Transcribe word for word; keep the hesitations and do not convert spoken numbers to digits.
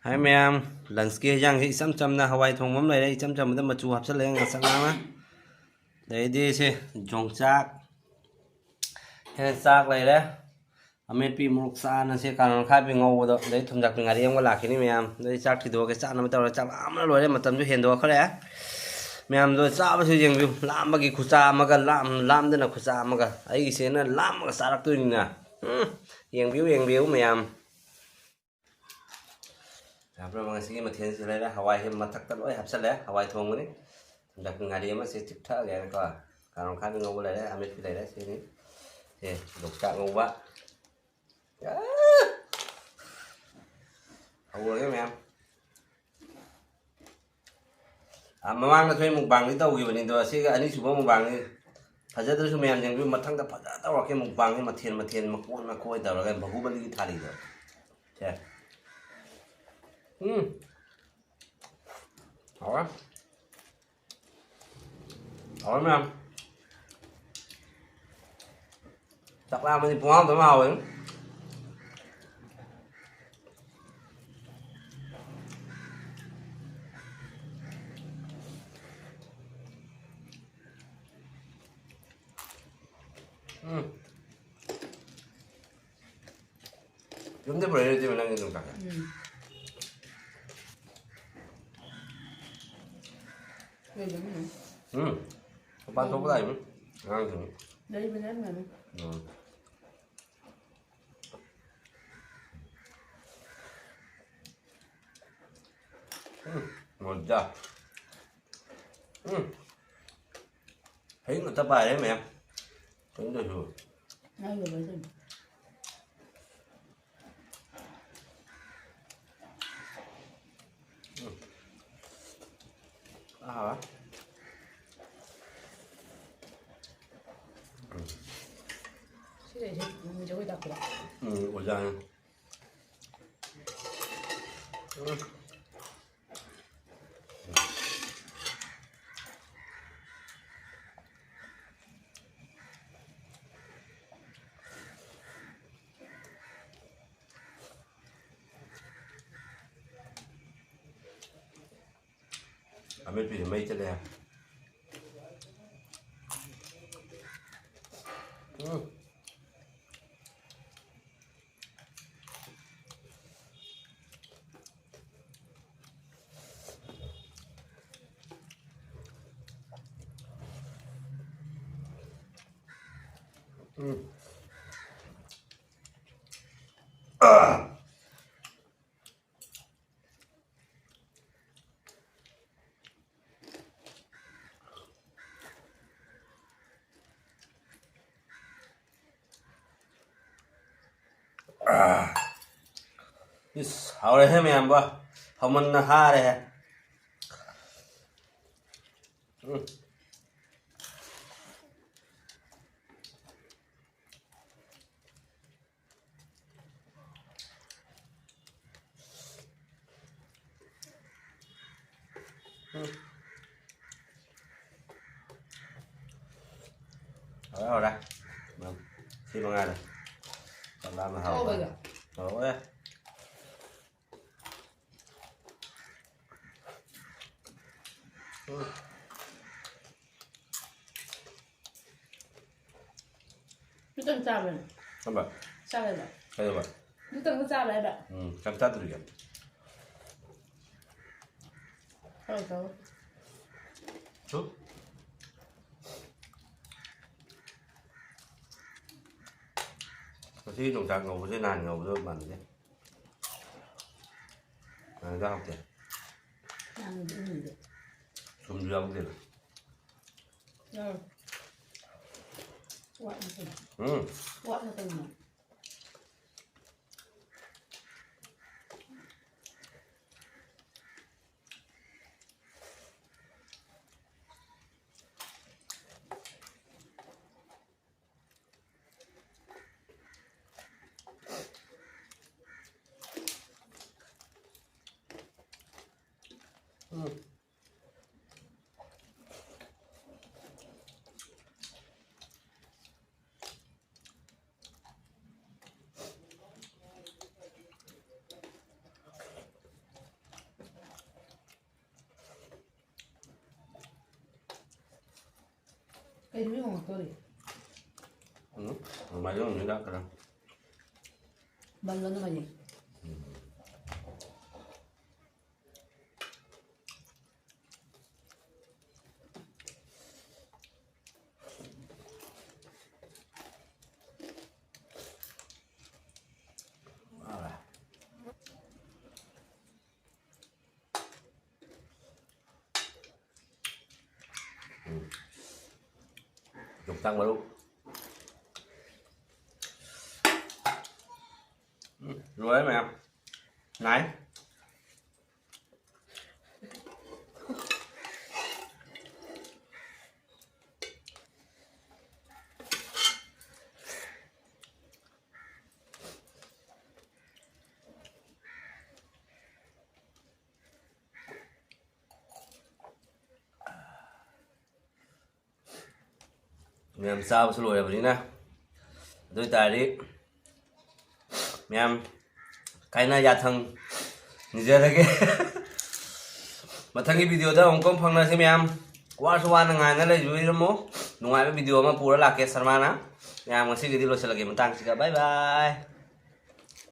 ꯍꯥꯏ ꯃꯌꯥꯝ, ꯂꯟꯁꯀꯤ ꯍꯦꯟꯖꯥꯡꯁꯦ ꯏꯆꯝ ꯆꯝꯅ ꯍꯋꯥꯏ ꯊꯣꯡꯕ ꯑꯃ ꯂꯩꯔꯦ, ꯏꯆꯝ ꯆꯝꯕꯗ ꯃꯆꯨ ꯍꯥꯞꯆꯜꯂꯦ ꯉꯥꯡꯁꯪ ꯉꯥꯡꯅ꯫ ꯑꯗꯩꯗꯤ ꯁꯤ ꯌꯣꯡꯆꯥꯛ, ꯍꯦꯟ ꯆꯥꯛ ꯂꯩꯔꯦ, ꯑꯃꯦꯠꯄꯤ ꯃꯣꯔꯣꯛ ꯆꯥꯅ ꯁꯤ ꯀꯥꯡꯍꯧ ꯈꯥꯕꯤ ꯉꯧꯕꯗꯣ, ꯑꯗꯩ ꯊꯨꯝꯖꯥꯛꯄꯤ ꯉꯥꯔꯤ ꯑꯃꯒ ꯂꯥꯛꯈꯤꯅꯤ ꯃꯌꯥꯝ꯫ ꯑꯗꯩ ꯆꯥꯛ ꯊꯤꯗꯣꯛꯑꯒꯦ, ꯆꯥꯅꯕ ꯇꯧꯔꯦ꯫ ꯆꯥꯛ ꯂꯥꯝꯕꯅ ꯂꯣꯏꯔꯦ, ꯃꯇꯝꯁꯨ ꯍꯦꯟꯗꯣꯛꯈ꯭ꯔꯦ꯫ ꯃꯌꯥꯝꯗꯣ ꯆꯥꯕꯁꯨ ꯌꯦꯡꯕꯤꯌꯨ, ꯂꯥꯝꯕꯒꯤ ꯈꯨꯆꯥ ꯑꯃꯒ, ꯂꯥꯝ-, ꯂꯥꯝꯗꯅ ꯈꯨꯆꯥ ꯑꯃꯒ꯫ ꯑꯩꯒꯤꯁꯦꯅ ꯂꯥꯝꯃꯒ ꯆꯥꯔꯛꯇꯣꯏꯅꯤꯅ꯫ ꯎꯝ, ꯌꯦꯡꯕꯤꯌꯨ, ꯌꯦꯡꯕꯤꯌꯨ ꯃꯌꯥꯝ꯫ ꯌꯥꯝ ꯐꯔꯕ ꯉꯁꯤꯒꯤ ꯃꯊꯦꯜꯁꯤ ꯂꯩꯔꯦ꯫ ꯍꯋꯥꯏꯁꯦ ꯃꯊꯛꯇ ꯂꯣꯏ ꯍꯥꯞꯆꯜꯂꯦ꯫ ꯍꯋꯥꯏ ꯊꯣꯡꯕꯅꯤ꯫ ꯊꯨꯝꯖꯥꯛꯄꯤ ꯉꯥꯔꯤ ꯑꯃꯁꯦ ꯆꯤꯛꯊꯒꯦꯅꯀꯣ꯫ ꯀꯥꯔꯣꯡ ꯈꯥꯕꯤ ꯉꯧꯕ ꯂꯩꯔꯦ꯫ ꯑꯃꯦꯠꯄꯤ ꯂꯩꯔꯦ꯫ ꯁꯤꯅꯤ꯫ ꯁꯦ, ꯌꯣꯡꯆꯥꯛ ꯉꯧꯕ꯫ ꯑꯥ! ꯍꯧꯔꯒꯦ ꯃꯌꯥꯝ꯫ ꯑꯥ, ꯃꯃꯥꯡꯗꯁꯨ ꯑꯩ ꯃꯨꯛꯕꯥꯡꯗꯤ ꯇꯧꯈꯤꯕꯅꯤ, ꯑꯗꯣ ꯑꯁꯤꯒ ꯑꯅꯤꯁꯨꯕ ꯃꯨꯛꯕꯥꯡꯅꯤ꯫ ꯐꯖꯗ꯭ꯔꯁꯨ ꯃꯌꯥꯝ ꯌꯦꯡꯕꯤꯌꯨ, ꯃꯊꯪꯗ ꯐꯖꯅ ꯇꯧꯔꯛꯀꯦ ꯃꯨꯛꯕꯥꯡꯁꯦ, ꯃꯊꯦꯜ ꯃꯊꯦꯜ, ꯃꯀꯣꯏ ꯃꯀꯣꯏ ꯇꯧꯔꯒ ꯕꯥꯍꯨꯕꯂꯤꯒꯤ ꯊꯥꯔꯤꯗꯣ꯫ ꯁꯦ꯫ ꯎꯝ꯫ ꯍꯥꯎꯔꯦ꯫ ꯍꯥꯎꯔꯦ ꯃꯌꯥꯝ꯫ ꯆꯥꯛ ꯂꯥꯝꯃꯗꯤ ꯄꯨꯡꯍꯥꯎꯗ ꯑꯃ ꯍꯥꯎꯋꯦ꯫ ꯎꯝ꯫ ꯌꯨꯝꯗ ꯄꯨꯔꯛꯏꯔꯣ ꯏꯆꯦ ꯅꯪꯒꯤ ꯌꯣꯡꯆꯥꯛꯁꯦ? ꯎꯝ꯫ ꯂꯩꯕꯅꯤ꯫ ꯎꯝ꯫ ꯃꯄꯥꯟ ꯊꯣꯛꯄ ꯂꯥꯛꯏꯃꯤ ꯑꯉꯥꯡꯁꯤꯡ꯫ ꯂꯩꯕꯅꯦ ꯑꯗꯨꯅꯅꯦ꯫ ꯎꯝ꯫ ꯎꯝ, ꯃꯣꯖꯥ꯫ ꯎꯝ꯫ ꯍꯩ ꯉꯥꯛꯇ ꯄꯥꯏꯔꯦ ꯃꯌꯥꯝ꯫ ꯀꯩꯅꯣ ꯇꯧꯏꯁꯤꯕꯨ? ꯉꯥꯏꯈꯣ, ꯂꯣꯏꯁꯤꯜꯂꯨ꯫ ꯎꯝ꯫ ꯑꯥ꯫ ꯁꯤꯗꯩꯁꯤ, ꯎꯝ, ꯖꯒꯣꯏ ꯇꯥꯛꯄꯗ꯫ ꯎꯝ, ꯑꯣꯖꯥꯅꯤ꯫ ꯎꯝ꯫ ꯑꯃꯦꯠꯄꯤꯁꯦ ꯃꯩ ꯆꯠꯂꯦ꯫ ꯎꯝ꯫ ꯎꯝ꯫ ꯑꯥ! ꯑꯥ! ꯏꯁ, ꯍꯥꯎꯔꯦꯍꯦ ꯃꯌꯥꯝꯕ꯫ ꯍꯥꯎꯃꯟꯅ ꯍꯥꯔꯦꯍꯦ꯫ ꯎꯝ꯫ ꯎꯝ꯫ ꯍꯥꯎꯔꯦ, ꯍꯥꯎꯔꯦ꯫ ꯎꯝ꯫ ꯁꯤ ꯃꯉꯥꯏꯔꯦ꯫ ꯆꯥꯛ ꯂꯥꯝꯕ ꯍꯥꯎꯔꯦ꯫ ꯍꯥꯎꯕ꯭ꯔꯥ? ꯍꯥꯎꯔꯦ꯫ ꯎꯝ꯫ ꯈꯤꯇꯪ ꯆꯥꯕ꯭ꯔꯅꯦ? ꯀꯔꯝꯕ? ꯆꯥꯕ꯭ꯔꯕ? ꯀꯩꯗꯧꯕ? ꯈꯤꯇꯪ ꯆꯥꯕ꯭ꯔ ꯍꯥꯏꯕ? ꯎꯝ, ꯆꯥꯛ ꯆꯥꯗ꯭ꯔꯤꯌꯦ꯫ ꯇꯧꯔꯣ, ꯇꯧꯔꯣ꯫ ꯁꯨ꯫ ꯉꯁꯤ ꯌꯣꯡꯆꯥꯛ ꯉꯧꯕꯁꯦ ꯅꯍꯥꯟ ꯉꯧꯕꯗꯣ ꯃꯥꯟꯅꯗꯦ꯫ ꯃꯥꯟꯅꯗꯦ, ꯍꯥꯎꯇꯦ꯫ ꯅꯍꯥꯟꯒꯤꯗꯤ ꯎꯅꯤꯡꯗꯦ꯫ ꯊꯨꯝꯁꯨ ꯌꯥꯎꯗꯦꯕ꯫ ꯌꯥꯎꯔꯣꯏ꯫ ꯋꯥꯠꯂꯤ ꯀꯩꯅꯣ꯫ ꯎꯝ꯫ ꯋꯥꯠꯂꯤ ꯀꯩꯅꯣ꯫ ꯎꯝ꯫ ꯀꯩꯅꯣ ꯌꯣꯡꯉꯛꯇꯣꯔꯤ? ꯎꯝ, ꯑꯗꯨꯃꯥꯏꯅ ꯌꯣꯡꯉꯛꯏ ꯂꯥꯛꯀꯗ꯭ꯔꯥ? ꯕꯟꯂꯣ ꯅꯣꯡꯃꯥꯏꯖꯤꯡ? ꯎꯝ꯫ ꯌꯣꯡꯆꯥꯛ ꯃꯔꯨ꯫ ꯎꯝ, ꯂꯣꯏꯔꯦ ꯃꯌꯥꯝ꯫ ꯅꯥꯏ꯫ ꯃꯌꯥꯝ ꯆꯥꯕꯁꯨ ꯂꯣꯏꯔꯕꯅꯤꯅ, ꯑꯗꯨ ꯑꯣꯏꯇꯥꯔꯗꯤ ꯃꯌꯥꯝ ꯀꯥꯏꯅ ꯌꯥꯊꯪ ꯅꯤꯖꯔꯒꯦ꯫ ꯃꯊꯪꯒꯤ video ꯗ ꯑꯃꯨꯛꯀ ꯐꯪꯅꯁꯤ ꯃꯌꯥꯝ꯫ ꯋꯥꯔꯁꯨ ꯋꯥꯅ ꯉꯥꯏꯅ ꯂꯩꯕꯤꯔꯝꯃꯣ꯫ ꯅꯨꯡꯉꯥꯏꯕ video ꯑꯃ ꯄꯨꯔ ꯂꯥꯛꯀꯦ ꯁꯔꯃꯥꯅ꯫ ꯃꯌꯥꯝ ꯉꯁꯤꯒꯤꯗꯤ ꯂꯣꯏꯁꯤꯜꯂꯒꯦ ꯃꯇꯥꯡꯁꯤꯒ꯫ Bye bye꯫